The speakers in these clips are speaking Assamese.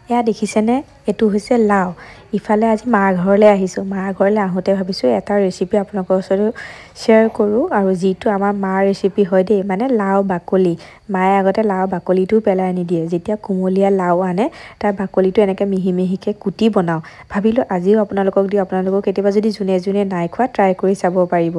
এয়া দেখিছেনে, এইটো হৈছে লাও। ইফালে আজি মাৰ ঘৰলৈ আহিছোঁ। মাৰ ঘৰলৈ আহোঁতে ভাবিছোঁ এটা ৰেচিপি আপোনালোকৰ ওচৰতো শ্বেয়াৰ কৰোঁ, আৰু যিটো আমাৰ মাৰ ৰেচিপি হয় দেই, মানে লাও বাকলি। মায়ে আগতে লাও বাকলিটোও পেলাই নিদিয়ে, যেতিয়া কুমলীয়া লাও আনে তাৰ বাকলিটো এনেকৈ মিহি মিহিকৈ কুটি বনাওঁ। ভাবিলোঁ আজিও আপোনালোকক দিওঁ, আপোনালোকেও কেতিয়াবা যদি যোনে যোনে নাই খোৱা ট্ৰাই কৰি চাব পাৰিব।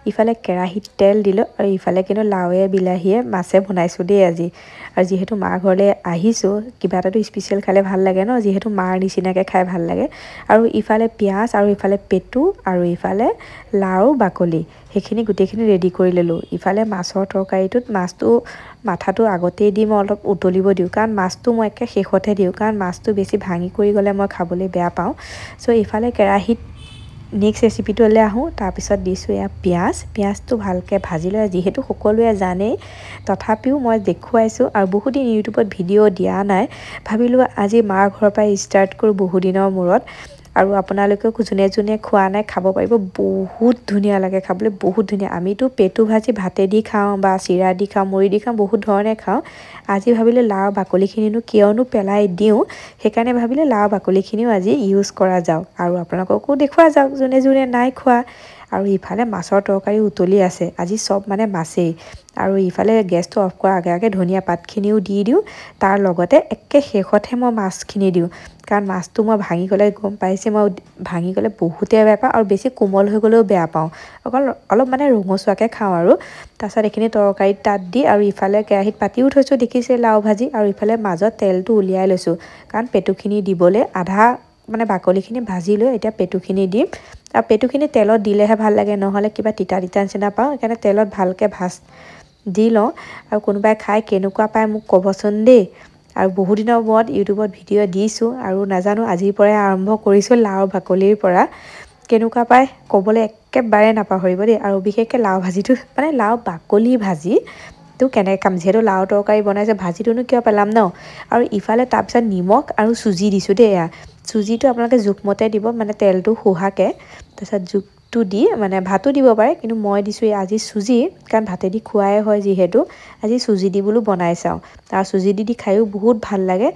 ইফালে কেৰাহীত তেল দিলোঁ, আৰু ইফালে কিন্তু লাওৱে বিলাহীয়ে মাছে বনাইছোঁ দেই আজি। আৰু যিহেতু মাৰ ঘৰলৈ আহিছোঁ, কিবা এটাতো স্পেচিয়েল খালে ভাল লাগে ন, যিহেতু মাৰ নিচিনাকৈ খাই ভাল লাগে। আৰু ইফালে পিঁয়াজ, আৰু ইফালে পেটু, আৰু ইফালে লাও বাকলি, সেইখিনি গোটেইখিনি ৰেডি কৰি ল'লোঁ। ইফালে মাছৰ তৰকাৰীটোত মাছটো মাথাটো আগতেই দি মই অলপ উতলিব দিওঁ, কাৰণ মাছটো মই একে শেষতহে দিওঁ, কাৰণ মাছটো বেছি ভাঙি কৰি গ'লে মই খাবলৈ বেয়া পাওঁ। চ' ইফালে কেৰাহীত নেক্সট ৰেচিপিটোলৈ আহোঁ। তাৰপিছত দিছোঁ এয়া পিঁয়াজ। পিঁয়াজটো ভালকৈ ভাজি লৈ, যিহেতু সকলোৱে জানেই তথাপিও মই দেখুৱাইছোঁ, আৰু বহুদিন ইউটিউবত ভিডিঅ' দিয়া নাই, ভাবিলোঁ আজি মাৰ ঘৰৰ পৰাই ষ্টাৰ্ট কৰোঁ বহুদিনৰ মূৰত। আৰু আপোনালোকেও যোনে যোনে খোৱা নাই খাব পাৰিব, বহুত ধুনীয়া লাগে খাবলৈ, বহুত ধুনীয়া। আমিতো পেটু ভাজি ভাতেদি খাওঁ বা চিৰা দি খাওঁ, মুড়ি দি খাওঁ, বহুত ধৰণে খাওঁ। আজি ভাবিলোঁ লাও বাকলিখিনিনো কিয়নো পেলাই দিওঁ, সেইকাৰণে ভাবিলোঁ লাও বাকলিখিনিও আজি ইউজ কৰা যাওক, আৰু আপোনালোককো দেখুওৱা যাওক যোনে যোনে নাই খোৱা। আৰু ইফালে মাছৰ তৰকাৰী উতলি আছে, আজি চব মানে মাছেই। আৰু ইফালে গেছটো অফ কৰাৰ আগে আগে ধনিয়া পাতখিনিও দি দিওঁ, তাৰ লগতে একে শেষতহে মই মাছখিনি দিওঁ, কাৰণ মাছটো মই ভাঙি গ'লে গম পাইছে, মই ভাঙি গ'লে বহুতেই বেয়া পাওঁ, আৰু বেছি কোমল হৈ গ'লেও বেয়া পাওঁ, অকল অলপ মানে ৰঙচুৱাকৈ খাওঁ। আৰু তাৰপিছত এইখিনি তৰকাৰীত তাত দি, আৰু ইফালে কেৰাহীত পাতিও থৈছোঁ দেখিছে লাও ভাজি, আৰু ইফালে মাজত তেলটো উলিয়াই লৈছোঁ, কাৰণ পেটুখিনি দিবলৈ আধা মানে বাকলিখিনি ভাজি লৈ এতিয়া পেটুখিনি দিম। আৰু পেটুখিনি তেলত দিলেহে ভাল লাগে, নহ'লে কিবা তিতা তিতা নিচিনা পাওঁ, সেইকাৰণে তেলত ভালকৈ ভাজ দি লওঁ। আৰু কোনোবাই খাই কেনেকুৱা পায় মোক ক'বচোন দেই। আৰু বহুদিনৰ মূৰত ইউটিউবত ভিডিঅ' দিছোঁ, আৰু নাজানো আজিৰ পৰাই আৰম্ভ কৰিছোঁ লাও বাকলিৰ পৰা, কেনেকুৱা পায় ক'বলৈ একেবাৰে নাপাহৰিব দেই। আৰু বিশেষকৈ লাও ভাজিটো, মানে লাও বাকলি ভাজিটো কেনেকৈ খাম, যিহেতু লাও তৰকাৰী বনাইছে, ভাজিটোনো কিয় পেলাম ন। আৰু ইফালে তাৰপিছত নিমখ আৰু চুজি দিছোঁ দেই। এয়া চুজিটো আপোনালোকে জোখমতে দিব, মানে তেলটো শোহাকৈ। তাৰপিছত জোখটো দি মানে ভাতো দিব পাৰে, কিন্তু মই দিছোঁ আজি চুজি, কাৰণ ভাতেদি খোৱাই হয় যিহেতু, আজি চুজি দি বোলো বনাই চাওঁ। আৰু চুজি দি দি খায়ো বহুত ভাল লাগে।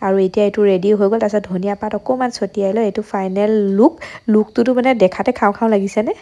আৰু এতিয়া এইটো ৰেডি হৈ গ'ল। তাৰপিছত ধনিয়া পাত অকণমান ছটিয়াই লৈ এইটো ফাইনেল লুক। লুকটোতো মানে দেখাতে খাওঁ খাওঁ লাগিছেনে?